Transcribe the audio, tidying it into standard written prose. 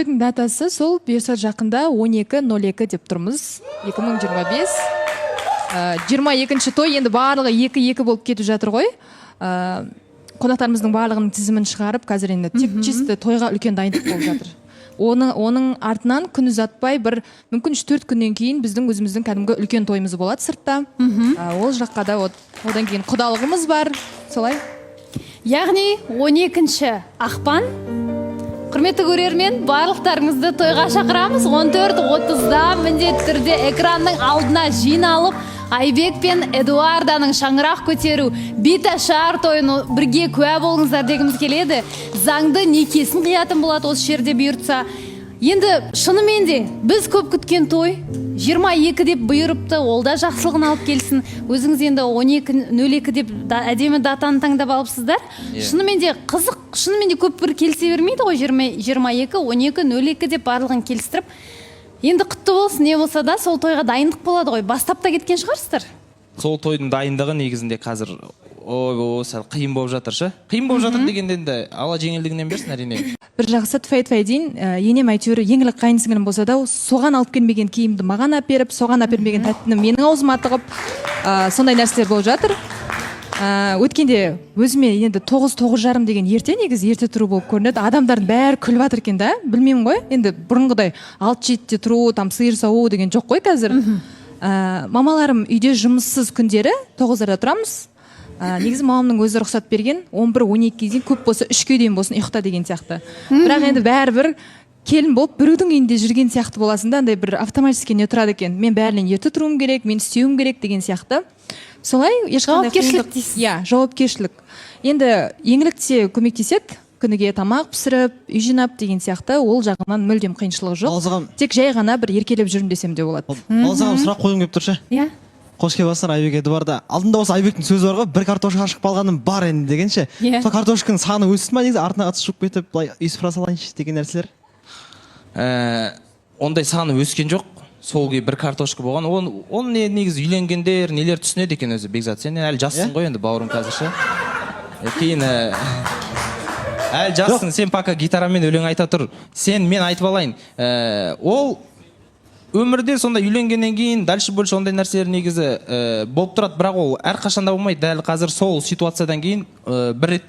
Тойдың датасы сол, бұйырса, жақында, 12.02 деп тұрмыз, 2025. 22-ші той енді, барлығы екі екі болып кетіп жатыр ғой. Қонақтарымыздың барлығының тізімін шығарып, қазір енді тек чисто тойға үлкен дайындық болып жатыр. Оның артынан күн ұзатпай, бір мүмкін 3-4 күннен кейін біздің өзіміздің кәдімгі үлкен тойымыз болады сыртта. Ол жаққа да, вот, одан кейін құдалығымыз бар, солай. Яғни 12 ақпан. Құрметті көрермен, барлықтарыңызды тойға шақырамыз. 14.30-да міндетті түрде экранның алдына жиналып, Айбек пен Эдуарданың шаңырақ көтеру, беташар тойын бірге куә болыңыздар дегіміз келеді. Заңды некесін қиятын болады осы жерде, бұйыртса. Енді шынымен де біз көп күткен той 22 деп бұйырыпты, ол да жақсылығын алып келсін. Өзіңіз енді 12.02 деп әдемі датаны таңдап алыпсыздар. Иә. Шынымен де қызық, шынымен де көп бір келісе бермейді ғой, 20, 22, 12, 02 деп барлығын келістіріп. Енді құтты болсын, не болса да сол тойға дайындық болады ғой, бастап та кеткен шығарсыздар. Сол тойдың дайындығы негізінде қазір, ой, о, сәл қиын болып жатыр ше. Қиын болып жатыр дегенде, енді Алла жеңілдігінен берсін, әрине. Бір жақсы, тфәй тфәй дейін, енем әйтеуір Еңлік қайын сіңілім болса да, соған алып келмеген киімді маған әперіп, соған әпермеген тәттіні менің аузыма тығып, сондай нәрселер болып жатыр. Өткенде өзіме енді 9, 9:30 деген ерте, негізі ерте тұру болып көрінеді, адамдардың бәрі күліп жатыр екен да. Білмеймін ғой енді, бұрынғыдай 6-7-де тұру, там сиыр сауу деген жоқ қой қазір. Мамаларым үйде жұмыссыз күндері 9-дарда тұрамыз. Негізі мамамның өзі рұқсат берген, 11, 12-ге дейін, көп болса 3-ке дейін болсын, ұйықта деген сияқты. Бірақ енді бәрібір келін болып біреудің үйінде жүрген сияқты боласың да, андай бір автоматически не тұрады екен, мен бәрінен ерте тұруым керек, мен істеуім керек деген сияқты. Солай, ешқандай Жауапкершілік қиындық- дейсіз. Иә, жауапкершілік. Енді Еңлік те көмектеседі, күніге тамақ пісіріп, үй жинап деген сияқты, ол жағынан мүлдем қиыншылығы жоқ. Балзағам. Тек жай ғана бір еркелеп жүрмін десем де болады. Балзағам, сұрақ қойғым келіп тұр ше. Иә. Қош келіп, Айбек, Эдуарда. Алдында осы Айбектің сөзі бар ғой, бір картошка ашып қалғаным бар енді деген ше. Иә. Сол картошканың саны өсті ма негізі, артына ыдыс жуып кетіп, былай үй сыпыра салайыншы деген нәрселер? Ондай саны өскен жоқ, сол күйі бір картошка болған. Оны не, негізі үйленгендер нелер түсінеді екен өзі. Бекзат, сен әлі жассың Иә? ғой енді, бауырым, қазір ше. Кейін әлі жассың сен, пока гитарамен өлең айта тұр сен, мен айтып алайын. Ол өмірде сондай, үйленгеннен кейін дальше больше ондай нәрселер негізі болып тұрады, бірақ ол әрқашанда болмайды. Дәл қазір сол ситуациядан кейін бір ретте